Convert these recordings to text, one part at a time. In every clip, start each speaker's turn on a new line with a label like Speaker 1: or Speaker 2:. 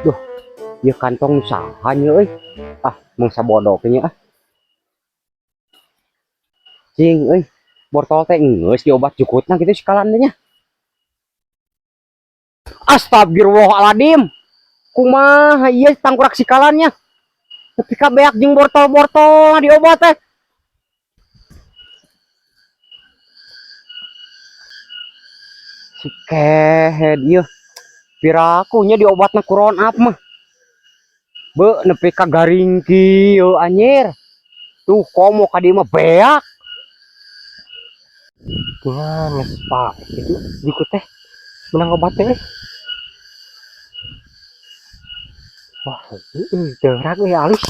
Speaker 1: Duh, ieu kantong saha nya euy? Ah, mangsa bodoh nya ah. Cing euy, bortol teh geus diobat jukutna kitu sikalan teh nya. Astagfirullahaladzim. Kumaha ieu tangkurak sikalannya? Tapi ka beak jeung bortol-bortol diobat teh. Si kehed ieu. Piraku nya diobatna ku Roundup mah. Be nepi ka garing kieu anjir. Tuh komo ka dieu mah beak.
Speaker 2: Gimana pak itu jukut teh menang obat teh. Wah, euy, teurak euy, alus.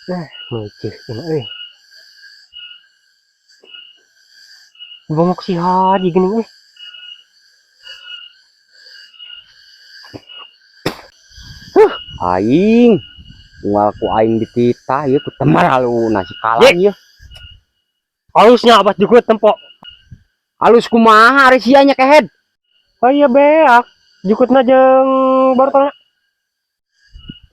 Speaker 2: Nah, meuceuh ini euy. Bongok si Haji gini euy.
Speaker 1: Aing unggal ku aing dititah ieu ku temar haluna sikalan ieu.
Speaker 2: Alusnya obat jukut tempo.
Speaker 1: Halus kumaha ari sia nya kehed?
Speaker 2: Oh iya beak. Jukutna jeung bortolna.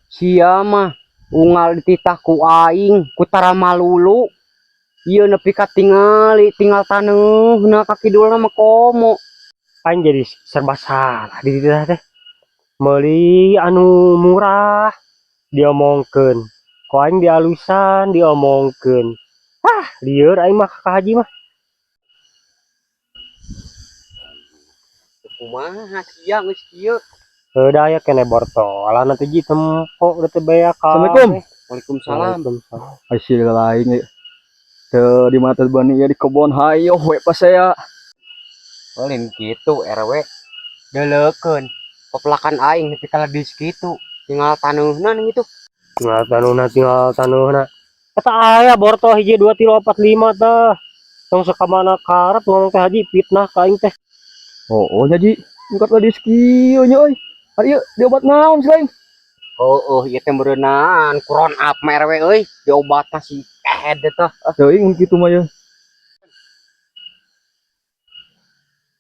Speaker 1: Sia mah unggal dititah ku aing ku tara malulu. Ieu nepi ka tingali tinggal taneuhna ka kidulna mah komo.
Speaker 2: Aing jadi serba salah di dieu teh. Meuli anu murah diomongkeun. Ku aing dialusan diomongkeun. Ah, lieur aing mah ka Haji mah.
Speaker 1: Kumaha sia geus kieu?
Speaker 2: Udah aya kene bortolan atuh ji tempo udah teh beak.
Speaker 3: Assalamualaikum.
Speaker 1: Waalaikumsalam.
Speaker 2: Waalaikumsalam.
Speaker 3: Ai si lain ieu. Teu di mana teh bani ya di kebon hayo we pas saya.
Speaker 1: Lain kitu RW. Deuleukeun pepelakan aing nepi ka ledis kitu. Tinggal taneuhna ning itu.
Speaker 2: Tinggal taneuhna, tinggal taneuhna. Eta aya bortol hiji 2 3 4 5 teh. Tong sakamana karep ngomong teh Haji fitnah ka aing teh.
Speaker 3: Oh, oh nya ji, engkat ledis kieu nya euy. Ari ieu diobat naon si lain?
Speaker 1: Oh, ieu teh meureunaan ku Roundup mah RW euy. Diobatna si kehed teh.
Speaker 3: Teuing mun kitu mah ye.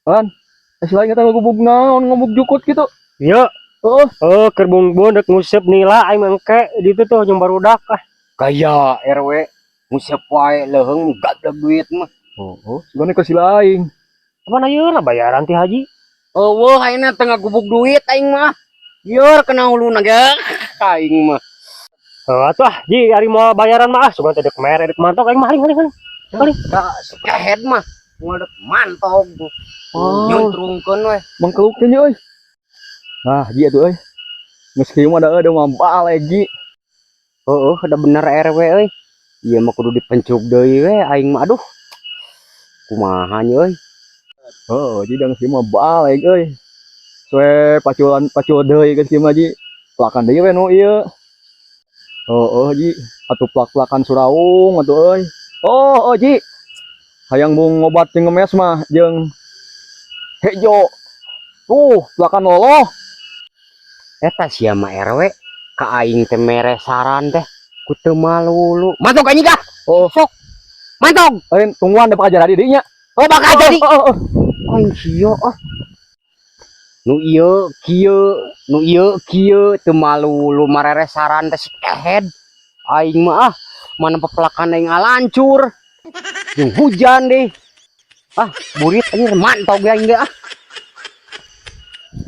Speaker 3: An, si lain eta ngagubug naon ngomong jukut kitu.
Speaker 2: Ieu.
Speaker 3: Oh,
Speaker 2: Oh, keur bungbun dek nguseup nila aing mah engke ditu tuh jeung barudak ah.
Speaker 1: Gaya RW nguseup wae leuheung gablek duit mah.
Speaker 3: Oh, oh, sugane ka si lain.
Speaker 2: Apa ayeuna bayaran ti Haji?
Speaker 1: Eueuh ayeuna teh ngagubug duit aing mah. Lieur kena huluna ge aing mah.
Speaker 2: Heuh atuh ah, Ji ari moal bayaran mah ah sugan teh dek mere dek mantok aing mah haling haling haling.
Speaker 1: Ka si kehed mah moal dek mantog.
Speaker 3: Oh.
Speaker 1: Nyuntrungkeun we.
Speaker 3: Mangkeluk teh nya euy. Nah, ji atuh euy. Geus kieu mah da euy mah balik ji.
Speaker 1: Heueuh da bener RW euy. Ieu mah kudu dipencuk deui we aing mah aduh. Kumaha nya euy.
Speaker 3: Heuh, ji da geus kieu mah balik euy. Soe paculan pacul deui geus kieu mah ji. Pelakan deui we nu ieu. Heueuh ji, atuh plak-plakan suraung atuh euy. Oh, oh ji. Hayang mung ngobat jeung ngemes mah jeung hejo. Tuh, pelakan loloh.
Speaker 1: Eta sia mah RW ka aing teh mere saran teh ku teu malulu. Mantog anjing ah.
Speaker 3: Oh,
Speaker 1: Sok. Mantog.
Speaker 3: lain tungguan da bakal jadi deui nya.
Speaker 1: Oh bakal jadi.
Speaker 3: Oh, oh, oh.
Speaker 1: Aing sia ah. Nu ieu kieu, nu ieu kieu teu malulu marere saran teh si kehed. Aing mah ah mana pepelakan aing ngalancur. Jeung hujan deh. Ah, burit anjir mantog aing ge ah.